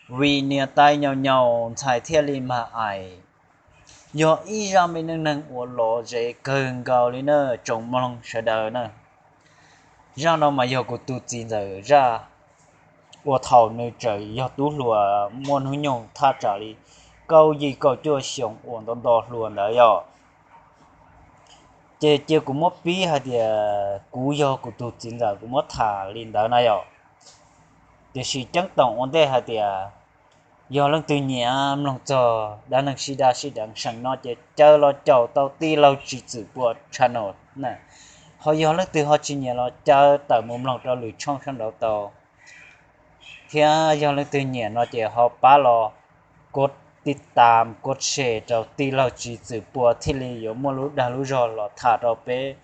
Vim niam tais nyaum nyaum ntxhais thiaj li mag ais. Yog ib zaj me neej neeg uas lom zem kawg nkaus li na tsoom mloog sawv daws na. Zaj no mas yog kuv tus txiv ntxawm zaj uas thaum nws tseem yog tub hluas muaj hnub nyoog thaj tsam li kaum yim kaum cuaj xyoos uas nto nto hluas ntawd yom. Ces cia kuv muab pib hais tias kuv yog kuv tus txiv ntxawm kuv muab tham li ntawd na yom. Tiam sis ceeb toom ua ntej hais tias yog leej twg nyiam mloog txog dab neeg sib daj sib deev seem no ces caw los caum tau tij laug Tswv Txwm Pua channel na. Ho yog leej twg ho tsis nyiam los caw tawm mus mloog rau lwm tshooj sab nraud tau. Thiab yog leej twg nyiam no ces ho pab los kov tij tam kov se rau tij laug Tswv Txwm Pua thiaj li yuav muaj lub dag lub zog los tham rau peb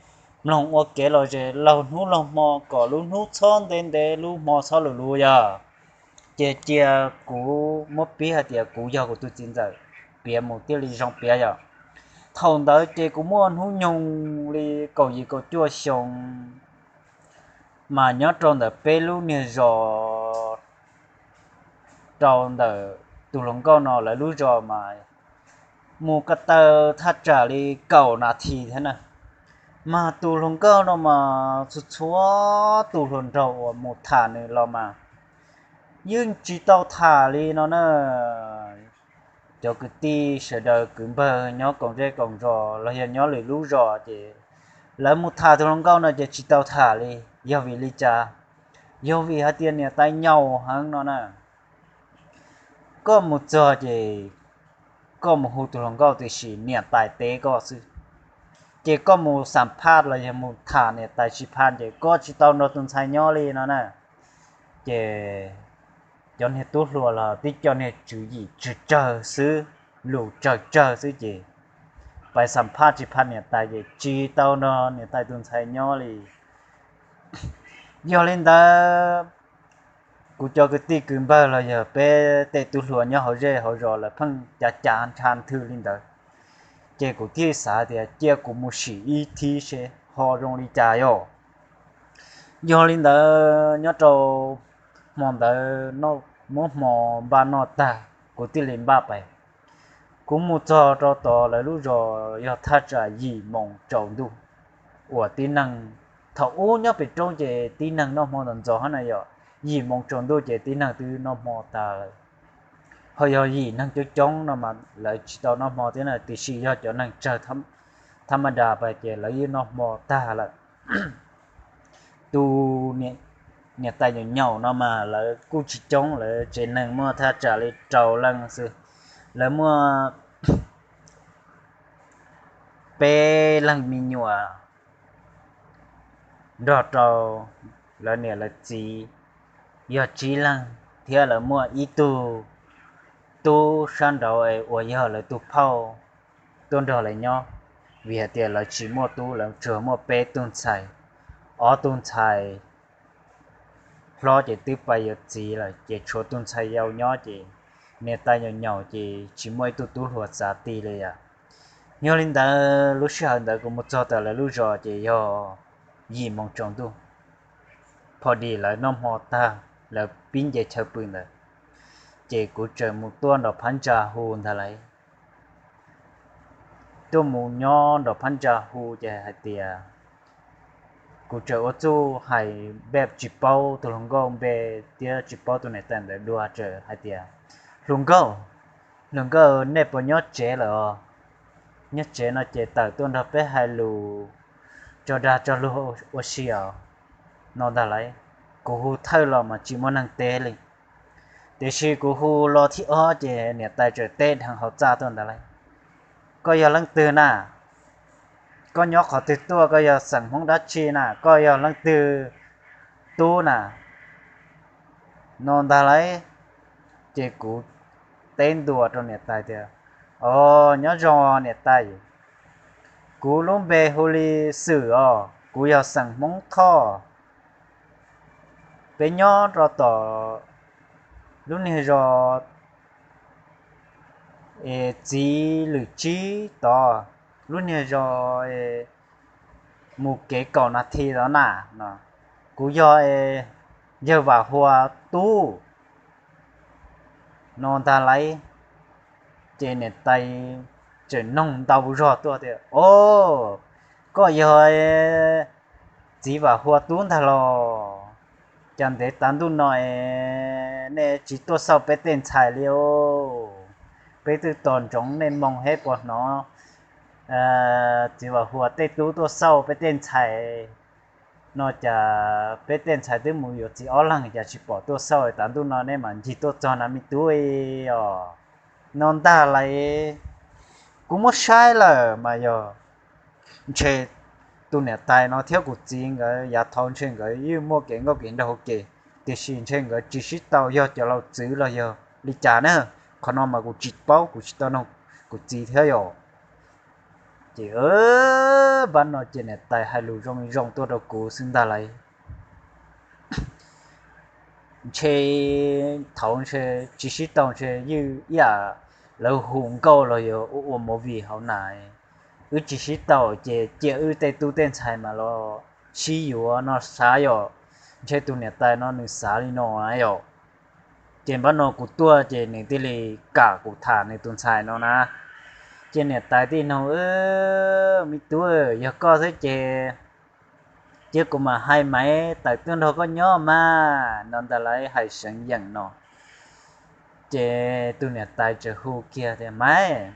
mloog ua kev lom zem laug hnub laug hmo kom lub hnub txhob ntev ntev lub hmo txhob luv luv yog. Ces cia kuv muab pib hais tias kuv yog kuv tus txiv ntxawm piav mus thiaj li zoo piav yom. Thaum ntawd ces kuv muaj hnub nyoog li kaum yim kaum cuaj xyoo mas nyob rau ntawm peb lub niag zos rau ntawm tus hluas nkauj no lawv lub zos mas mus ko taw thaj tsam li kaum nas this thiab na. Mas tus hluas nkauj no mas txhua txhua tus hluas nraug uas mus tham nws los mas yeej tsis tau tham li no na. Cov kwv tij sawv daws kwv npawg nyob koom zej koom zos los yog nyob lwm lub zos ces lawv mus tham tus hluas nkauj no ces tsis tau tham li. Yog vim li cas? Yog vim hais tias niam tais nyaum heev no na. Koj mus txog ces koj mus hu tus hluas nkauj tiam sis niam tais teb koj xwb. Ces koj mus xam phaj los yog mus tham niam tais tsis phaj ces koj tsis tau nrog tus ntxhais nyob li no na. Ces cov niag tub hluas los tib co niag tswv yim tsawg tsawg xwb, lus tsawg tsawg xwb ces pais xam phaj tsis phaj niam tais ces tsis tau nrog niam tais tus ntxhais nyob li. Yog li ntawd, kuv cov kwv tij kwv npawg los yog peb tej tub hluas nyob hauv zej hauv zos lawv pheej cav cav nrha nthwv li ntawd, ces kuv thiaj xav tias cia kuv mus sim ib thib seb ho zoo li cas yom. Yog li ntawd nyob rau hmo ntawd muab hmo npaj noj tag kuv thiaj li npaj pais. Kuv mus txog rau tod lawv lub zos yog thaj tsam yim moos tsaus ntuj, uas tib neeg, thaum ub nyob pem roob ces tib neeg noj hmo ntxov ntxov hab na yom, yim moos tsaus ntuj ces tib neeg twb noj hmo tag lawm. Ho yog yim neeg coob coob no mas lawv tsis tau noj hmo thiab na, tiam sis yog cov neeg tsawg thab ma das pas ces lawv yeej noj hmo tag lawm. Tus niam tais nyaum nyaum no mas lawv kuj tsis coob, lawv tsev neeg muaj thaj tsam li rau leej xwb. Lawv muaj peb leeg me nyuam nrog rau lawv niam lawv txiv yog tsib leeg, thiab lawv muaj ib tug tub sab nraud uas yog lawv tus phauj tuaj nrog lawv nyob, vim hais tias lawv tsis muaj tub, lawv tsuas muaj peb tug ntxhais. Ob tug ntxhais hlob ces twb pais yuav txiv lawm ces tshuav tus ntxhais yau nyob ces niam tais nyaum nyaum ces tsis muaj ib tug tub hluas txav ti li yom. Yog li ntawd lub sij hawm ntawd kuv mus txog tom lawv lub zos ces yog yim moos tsaus ntuj, pho dis lawv noj hmo tag, lawv pib nce chaw pw ntawd, ces kuv txawm mus tuaj nram phab ntsa hu ntag lauj. Tuaj mus nyob nram phab ntsa hu ces hais tias, kuv txawm ua txuj hais npe tsis paub tus hluas nkauj npe thiab tsis paub tus niam tais ntawd dua, txawm hais tias, hluas nkauj, hluas nkauj, nej puas nyob tsev lawm os? Nyob tsev no ces tawm tuaj nrog peb hais lus tso dag tso luag ua si os, no ntag lauj. Kuv hu thawj los mas tsis muaj neeg teb li, tiam sis kuv hu los thib ob ces niam tais txawm teb dheev hauv txaj tuaj ntag lauj. Koj yog leej twg na? Koj nyob qhov twg tuaj? Koj yog xeem Hmoob dab tsi na? Koj yog leej twg tub na? No ntag lauj. Ces kuv teb ntua rau niam tais tias, o, nyob zoo niam tais, kuv lub npe hu li Xwm os, kuv yog xeem Hmoob Thoj. Peb nyob rau tom lub niag zos es txiv lwm tsib tod, lub niag zos es mus kev kaum nas this tod na. Kuv yog es yawg Vam Hua tub. no ntag lauj. Ces niam tais tseem noog ntau zog tuaj tias, O, koj yog txiv Vam Hua tub ntag los? Cas ntev tav ntuj no nej tsis tuaj xauj peb tej ntxhais li os? Peb twb tos ntsoov nej moo thiab puas hnov txiv Vam Hua tej tub tuaj xauj peb tej ntxhais no, cas peb tej ntxhais twb mus yuav txiv ob leeg cas tsis pom tuaj xauj, tav ntuj no nej mam ncig tuaj txog na me tub os. No ntag lauj, kuv muab saib lawm mas yog ntshe tus niam tais no thiab kuv txiv nkawd yav thaud ntshe nkawd yeej muaj kev nkauj kev nraug ua ke, tiam sis ntshe nkawd tsis sib tau yog cov laus txwv los yog li cas na. Qhov no mas kuv tsis paub, kuv tsis tau noog kuv txiv thiab yom. Ces npab no ces niam tais hais lus zoo zoo tuaj rau kuv xwb ntag lauj. Ntshe thaud ntshe tsis sib tau, ntshe ywj ib yam lawv hu nkauj los yog ua ua movie hauv na, wb tsis sib tau ces cia wb tej tub tej ntxhais mas los sib yuav no xav yom. Ntshe tus niam tais no nws xav li no yom. Ces npab no kuv tuaj ces nws thiaj li kam kuv tham nws tus ntxhais no na. Ces niam tais thiaj noog, Me tub, yog koj xwb ces cia kuv mam hais Maiv tawm tuaj nrog koj nyob mas, no ntag lauj, hais seev yeem no. Ces tus niam tais txawm hu kiag tias, Maiv,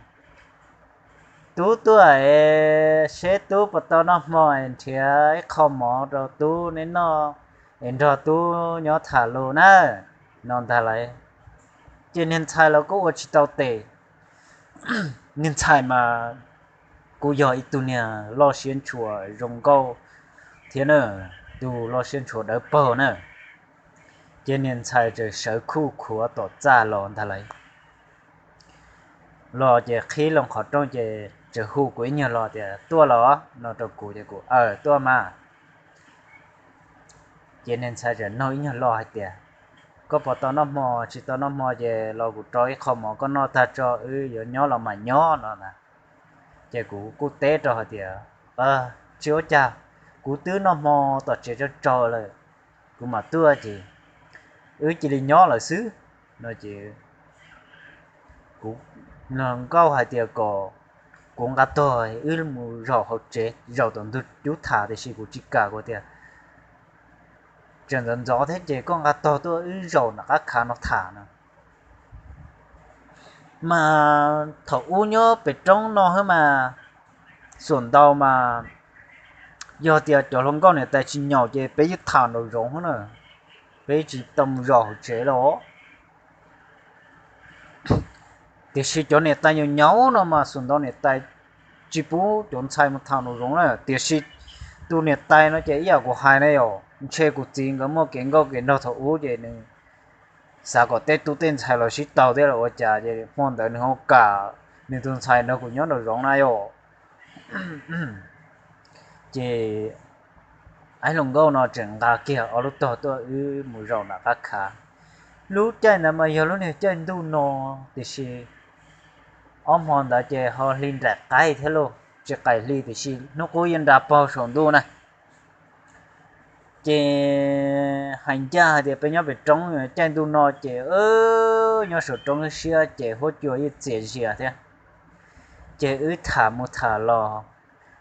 tub tuaj es seb tub puas tau noj hmo es nrhiav ib qho mov rau tub neb noj es nrog tub nyob tham lus na, no ntag lauj. Ces niag ntxhais los kuj ua tsis tau tes, niag ntxhais mas kuj yog ib tug niag loj siab ntshua zoo nkauj thiab na, tus loj siab ntshua dawb paug na. Ces niag ntxhais txawm sawv khuj khuav tom txaj los ntag lauj. Los ces qhib loo qhov rooj ces txawm hu kuv ib nyuag lo tias, Tuaj los? No rau kuv ces kuv, Aws, tuaj mas. Ces niag ntxhais txawm noog ib nyuag lo hais tias, Koj puas tau noj hmo? Tsis tau noj hmo ces los kuv rau ib qho mov koj noj tag tso wb yuav nyob los mam nyob, no na. Ces kuv kuj teb rau hais tias, Tsis ua cas, kuv twb noj hmo tom tsev tso tso lawm, kuv mam tuaj ces wb cia li nyob lawm xwb, no ces kuv hluas nkauj hais tias kom kuv nqa tog wb mus zaum hauv tsev zaum tom ntug cub tham, tiam sis kuv tsis kam, kuv tias tseem ntxov ntxov thiab ces koj nqa tog tuaj wb zaum nram qab khav no tham no. Mas thaum ub nyob pem roob no xwb mas, xuam ntau mas yog tias cov hluas nkauj niam tais tsis nyaum ces peb yeej tham nraum zoov xwb na, peb tsis tau mus zaum hauv tsev los. Tiam sis cov niam tais nyaum nyaum no mas xuam ntau niam tais tsis pub cov ntxhais mus tham nraum zoov na, tiam sis tus niam tais no ces ib yam kuv hais na yom, ntshe kuv txiv nkawd muaj kev nkauj kev nraug thaum ub ces nws xav kom tej tub tej ntxhais los sib tau thiab los ua cas ces hmo ntawd nws ho kam nws tus ntxhais nrog kuv nyob nraum zoov na yom. Ces ib hluas nkauj no tseem nqa kiag ob lub tog tuaj wb mus zaum nram qab khav. Lub caij ntawd mas yog lub niag caij ntuj no, tiam sis ob hmo ntawd ces ho hli nraim qaib thiab lauj, tsis qaim hli tiam sis hnub qub yeej nra paug saum ntuj na. Ces hais ncaj hais tias peb nyob pem roob, caij ntuj no ces nyob saum roob siab ces huab cua yeej txias zias thiab. Ces wb tham mus tham los,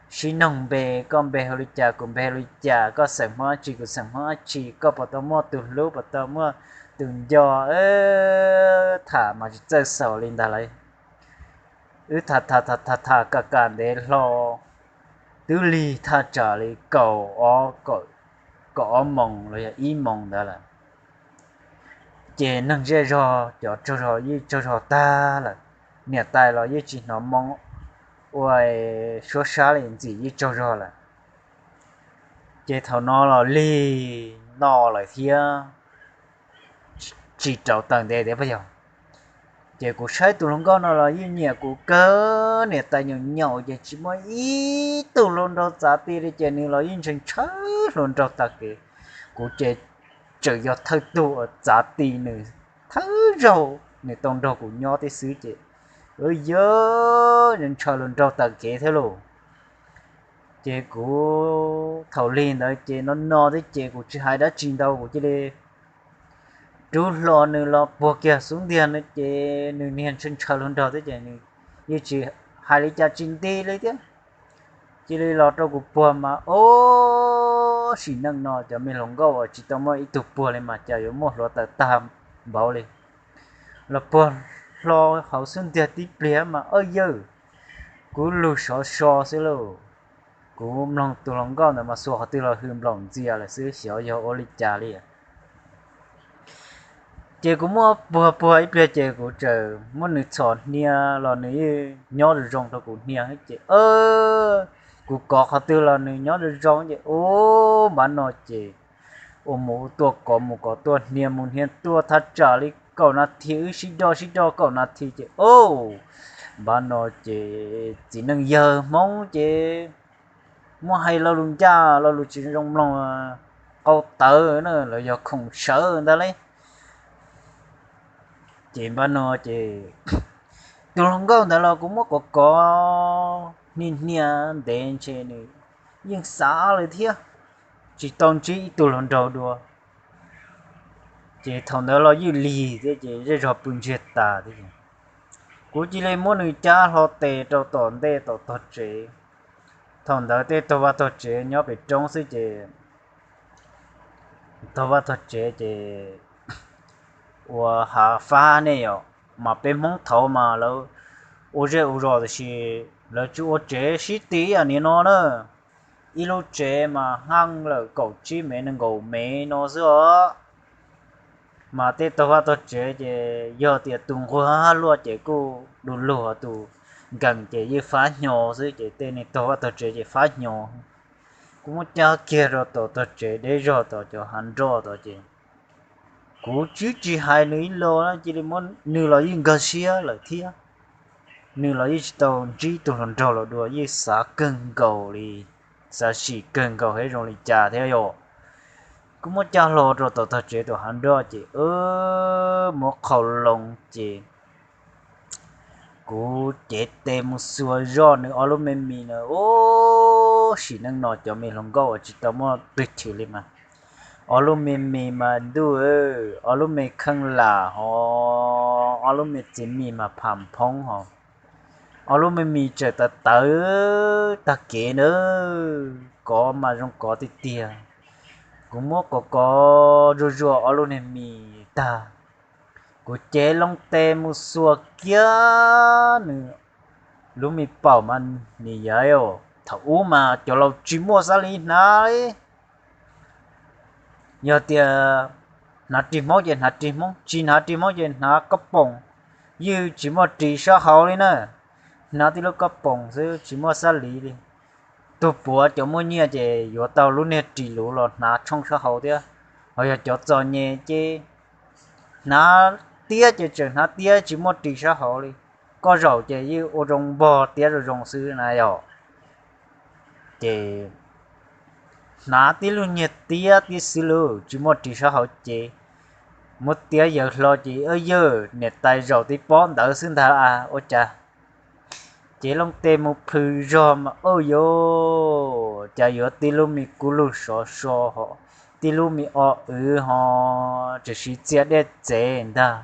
sib noog npe, koj npe hu li cas kuv npe hu li cas, koj xeem Hmoob dab tsi kuv xeem Hmoob dab tsi, koj puas tau muaj tus hlub puas tau muaj tus nco, tham mas tsis txawj xaus li ntag lauj. Wb tham tham tham tham tham kam kam ntev hlo, twb lig thaj tsam li kaum ob, kaum ob moos los yog ib moos ntawd lawm. Ces neeg zej zog cov tsaug zog yeej tsaug zog tag lawm, niam tais los yeej tsis hnov moo ua suab sab li, ntxim yeej tsaug zog lawm. Ces thaum no los lig no lawm thiab, tsis rauv taws ntev tiag puas yog. Ces kuv saib tus hluas nkauj no los yeej nyiam kuv kawg, niam tais nyaum nyaum ces tsis muaj ib tug hluas nraug txav ti li ces nws los yeej ntshaw ntshaw hluas nraug tag kev. Kuv ces tseem yog thawj tug uas txav ti nws, thawj zaug nws tau nrog kuv nyob tib xwb ces yog ntshaw hluas nraug tag kev thiab lauj. Ces kuv thaum lig ntawd ces no no thiab ces kuv tsis hais dab tsi ntau, kuv cia li tub hluas nws los puag kiag xub ntiag no ces nws niag ntshaw ntshaw hluas nraug thiab ces nws yeej tsis hais li cas tsis nti li thiab. Cia li los rau kuv puag mas ob sim neej no cov me hluas nkauj uas tsis tau muaj ib tug puag li mas cas yuav muaj hluav taws tag npaum li. Los puag hlo hauv xub ntiag tib pliag mas ob yawg, kuv lug sov so xwb lauj. Kuv mloog tus hluas nkauj ntawd mas xuas qhov twg los hws nplaum ntxias lawm xwb xyov yog ua li cas li. Ces kuv muab puag puag ib pliag ces kuv txawm muab nws txhom hnia los nws yeej nyob zoo zoo rau kuv hnia ces kuv kov qhov twg los nws nyob zoo zoo ces ub npav no ces ua mus ua tuaj kov mus kov tuaj hnia mus hnia tuaj thaj tsam li kaum nas this wb sib doj sib doj kaum nas this ces ub npav no ces txiv neej yawg Hmoob ces muab hais lo lus ncaj lo lus tsis zoo mloog qau tawv na los yog khoom sawv ntag li. Ces npav no ces tus hluas nkauj ntawd los kuv muab kov kov hnia hnia ntev ntshe nws yeej xav lawm thiab tsis tau ntsib ib tug hluas nraug dua. Ces thaum ntawd los ywj lig thiab ces zej zog pw ntsiag tas thiab. Kuv cia li muab nws cab hlo tes rau tom ntej tom tog tsev. Thaum ntawd tej tog vaj tog tsev nyob pem roob xwb ces tog vaj tog tsev ces ua hav fab ne yom, mas peb Hmoob thaud mas lawv ua zej ua zos tiam sis lawv tsis ua tsev sib ti ib yam li no na. Ib lub tsev mas haj lawm kaum tsib mev nees nkaum mev no xwb os. Mas tej tog vaj tog tsev ces yog tias tus nquag luaj ces kuj du lug, tus nkees ces yeej fab hnyo xwb ces tej neeg tog vaj tog tsev ces fab hnyo. Kuv muab cab kiag rau tom tog tsev deb zog tom cov hav nroj tod ces kuv twb tsis hais nws ib los cia li muab nws los yeej nkag siab lawm thiab. Nws los yeej tsis tau ntsib tus hluas nraug los dua yeej xav kawg nkaus li, xav sim kawg nkaus hais zoo li cas thiab yom. Kuv muab cab hlo rau tom tog tsev tom hav nroj ces muab qhau loo ces kuv cev tes mus xuas zoj nws ob lub me mis na. Ub, sim neej no cov me hluas nkauj uas tsis tau muaj twg chwv li mas ob lub me mis mas ntuj, ob lub me kheej lam ho, ob lub me txiv mis mas pham phoob ho, ob lub me mis tseem tawv tawv tag kev na, kov mas zoo kov tiag tiag. Kuv muab kov kov zuag zuag ob lub niag mis tag, kuv cev loo tes mus xuas kiag nws lub me paum mas nim yav thaum ub mas cov laus tsis muaj xab li hnav li. Yog tias hnav ris hmoob ces hnav ris hmoob, tsis hnav ris hmoob ces hnav koj poom, yeej tsis muaj ris sab hauv li na. Hnav tib lub koj poom xwb tsis muaj xab li li. Tug puav cov muaj nyiaj ces yuav tau lub niag ris luv los hnav tshooj sab hauv thiab. Ho yog cov txom nyem ces hnav tiab ces tseem hnav tiab tsis muaj ris sab hauv li. Koj zaum ces yeej ua zoo npog tiab zoo zoo xwb na yom. Ces hnav tib lub niag tiab tib xwb lauj tsis muaj ris sab hauv ces muab tiab yaws hlo ces yawg niam tais zaum tib pob ntawd xwb ntag a ua cas. Ces loo tes mus plhws zog mas ub yuav cas yuav tib lub me kub lug sov so ho, tib lub me o wv ho, tseem siv txia dej txev ntag.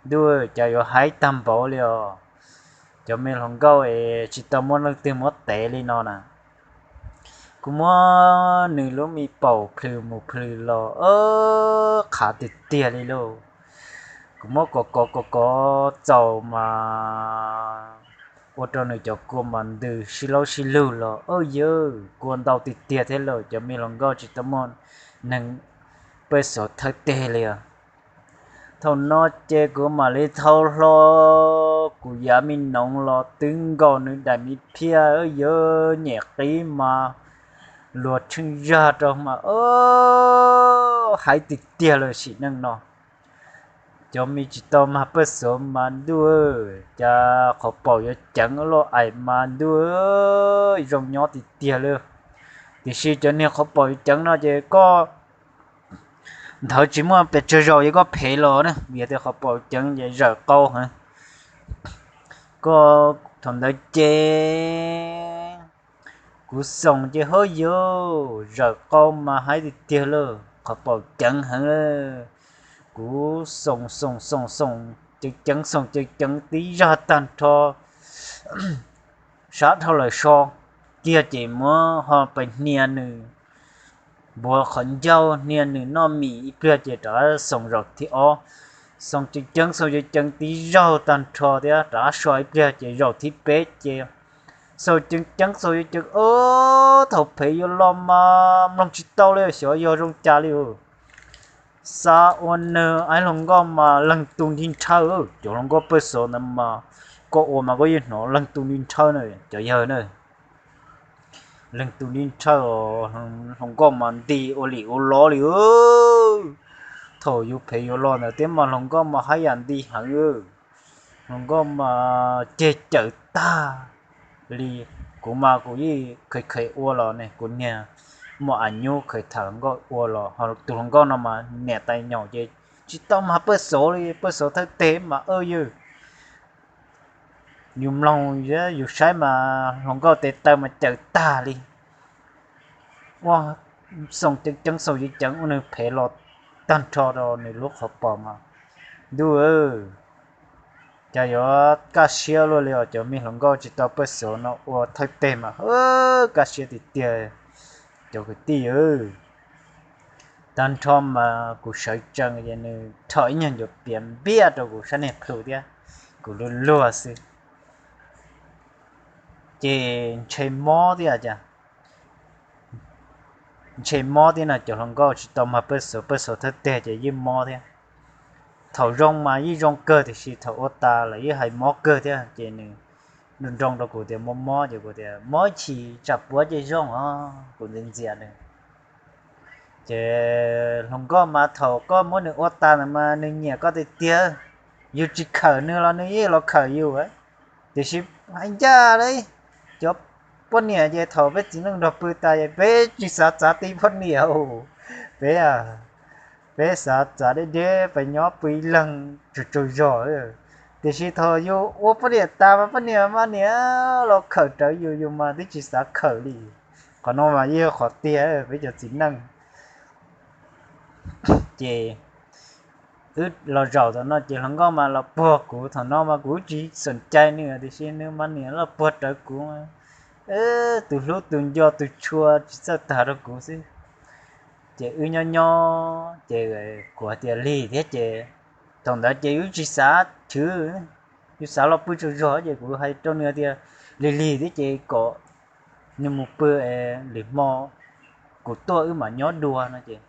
Ntuj, cas yuav haib tag npaum li os. Cov me hluas nkauj es tsis tau muaj leej twg muab tev li no na. Kuv muab nws lub me paum plhws mus plhws los qhav tiag tiag li lauj. Kuv muab kov kov kov kov txaus mas ua rau nws cov kua mas ntws sib laub sib lug los yawg kua ntau tiag tiag thiab lauj. Cov me hluas nkauj tsis tau muaj neeg pej xeem thawb teg li os. Thaum no ces kuv mam li thau hlo kuv yav me noov los twb nkaus nws daim me phiaj, yawg nyem qib mas luag tsheej zag rau mas hais tiag tiag lawm sim neej no. Cov me tsis tau mag pej xeem mas ntuj, cas qhov paum yuav ceev loj ais mas ntuj, zoo nyob tiag tiag li. Tiam sis cov niag qhov paum yuav ceev no ces koj nthawv tsis muaj pes tsawg zaus ces koj phem los na, vim tias qhov paum ceev ces zawm qau heev. Koj thaum ntawd ces kuv xoom ces hab yuav zawm qau mas haib tiag tiag lauj, qhov paum ceev heev lawm. Kuv xoom xoom xoom xoom ceev ceev, xoom ceev ceev tib zaug tag nrho, sab dhau lawm so kiag ces muab ho pes hnia nws npuav qhov ncauj, hnia nws noj mis ib pliag ces rov xoom zaum thib ob. Xoom ceev ceev xoom ceev ceev tib zaug tag nrho thiab rov so ib pliag ces zaum thib peb ces xoom ceev ceev xoom ceev ceev, thaum phem yuav los mas mloog tsis tau li, xyov yog zoo cas li. Xav ua nws, ib hluas nkauj mas leeg tus nti nrhawv, cov hluas nkauj pawj xov ntawd mas koj ua mas koj yeej hnov leeg tus nti nrhawv na cov yawg na. Leeg tus nti nrhawv, hluas nkauj mas nti ua lim ua lov li. Thaum yus phem yuav los ntawd thiab mas hluas nkauj mas haj yam nti heev. Hluas nkauj mas ceg cawm tag li. Kuv mas kuv yeej kheev kheev ua los ne, kuv niag muaj a nyub kheev tham hluas nkauj ua los, ho tus hluas nkauj no mas niam tais nyaum ces tsis tau mag pawj xov li, pawj xov thawj teg mas ywg. Yus mloog thiab yus saib mas hluas nkauj tes taw mas cawm tag li. Ua, xoom ceev ceev xoom ceev ceev ua nws phem los tag nrho rau nws lub qhov pos mas, ntuj, cas yuav kaj siab luaj li os, cov me hluas nkauj tsis tau pawj xov no ua thawj teg mas kaj siab tiag tiag cov kwv tij. Tag nrho mas kuv sawv tsees ces nws rho ib nyuag ncuav pias npiaj rau kuv sab niag plhu thiab, kuv luag luag xwb. Ces ntshe mob thiab cas, ntshe mob thiab no, cov hluas nkauj tsis tau mag pawj xov, pawj xov thawj teg ces yeej mob thiab. Thaum zoo mas yeej zoo kawg tiam sis thaum ua tas lawm yeej hais mob kawg thiab ces nws nroo nroo rau kuv tias mob mob ces kuv tias mob chim tsam puav ces zoo os, kuv ntxias ntxias nws. Ces hluas nkauj mas thaum koj muab nws ua tas ntawd mas nws nyiam koj tiag tiag, yus tsis khawm nws los nws yeej los khawm yus. Tiam sis hais ncaj li cov poj niam ces thaum peb txiv neej nrog pw tas ces peb tsis xav txav ti poj niam. Peb, peb xav txav deb deb pes nyob pw ib leeg tsaug tsaug zog. Tiam sis thaum yus ua poj niam tas mas poj niam mas niam los khawm rawv yus, yus mas twb tsis xav khawm li. Qhov no mas yeej yog qhov tiag peb cov txiv neej. Ces wb los zaum thaum no ces hluas nkauj mas los puag kuv, thaum no mas kuv tsis xam cai nws tiam sis nws mas niam los puag rawv kuv, tus hlub tus nco tus tshua tsis txawj tag rau kuv xwb. Ces wb nyob nyob ces kuv hais tias lig thiab ces thaum ntawd ces wb tsis xav chwv, yus xav los pw tsaug zog ces kuv hais rau nws tias lig lig thiab ces kom nws mus pw, lwm hmo kuv tuaj wb mam nyob dua no ces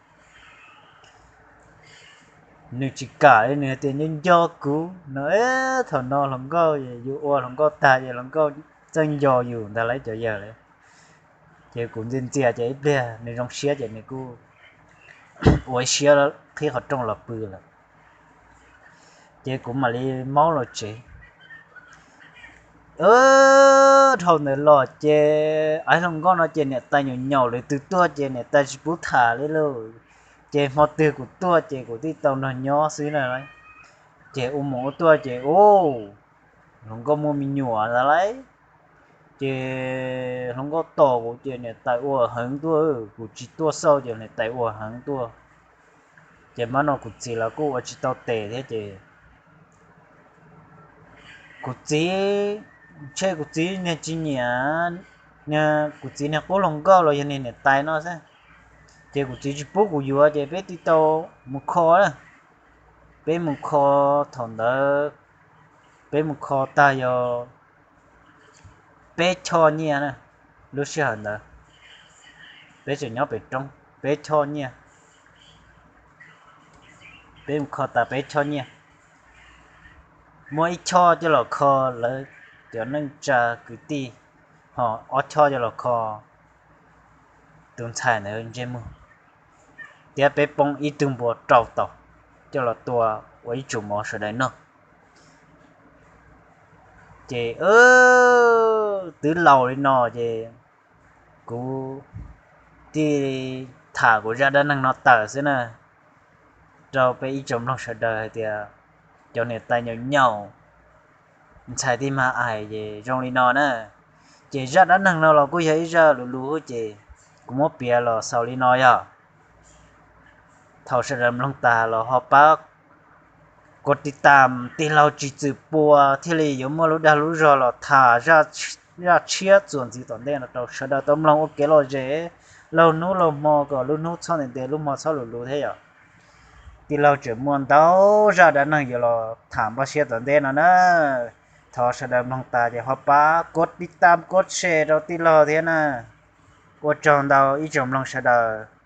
nws tsis kam li, nws tias nco nco kuv no. Thaum no hluas nkauj, yus ua hluas nkauj tag ces hluas nkauj txawj nco yus ntag lauj cov yawg lauj. Ces kuv ntxias ntxias ces ib pliag nws zoo siab ces nws kuj ua ib siab qhib qhov rooj los pw lawm. Ces kuv mam li maub los tsev. Dhau ntawd los ces ib hluas nkauj no ces niam tais nyaum nyaum lwm tus tuaj ces niam tais tsis pub tham li lauj. Ces hmo twg kuv tuaj ces kuv thiaj tau nrog nyob xwb na. Ces ua mus ua tuaj ces hluas nkauj muaj me nyuam ntag lauj. Ces hluas nkauj tos kuv ces niam tais ua heev tuaj, kuv tsis tuaj xauj ces niam tais ua heev tuaj. Ces mab no kuv txiv los kuj ua tsis tau tes thiab ces kuv txiv, ntshe kuv txiv niag tsis nyiam, kuv txiv niag qub hluas nkauj los yog niag niam tais no xwb. Ces kuv txiv tsis pub kuv yuav ces peb thiaj tau mus kho na. Peb mus kho, thaum ntawd peb mus kho tag yog peb choj nyiaj na. Lub sij hawm ntawd peb tseem nyob pem roob, peb choj nyiaj, peb mus kho tas peb choj nyiaj, muab ib choj coj los kho lawv cov neej tsa kwv tij, ho ob choj coj los kho tus ntxhais ntawd ntsej muag, thiab peb poob ib tug npua rau taus coj los tua ua ib tsum mov sawv daws noj. Ces twb laus li no ces kuv thiaj tham kuv zaj dab neeg no tawm xwb na, rau peb ib tsoom mloog sawv daws hais tias cov niam tais nyaum nyaum ntxhais tij mag ais ces zoo li no na. Ces zaj dab neeg no los kuj yog ib zaj luv luv ces kuv muab piav los xaus li no yog. Thaum sawv daws mloog tas los ho pab Kuv tiv tam tij laug tsis txwm pua thiaj li yuav muaj lub dag lub zog los tham zaj tshiab txuas ntxiv tom ntej no rau sawv daws tau mloog ua kev lom zem laug hnub laug hmo kom lub hnub txhob ntev ntev lub hmo txhob luv luv thiab yom. Tij laug tseem muaj ntau zaj dab neeg yuav los tham npaj siab tom ntej no na. Thov sawv daws mloog tas ces ho pab kuv tiv tam kuv share rau tij laug thiab na. Ua tsaug ntau ib tsoom mloog sawv daws.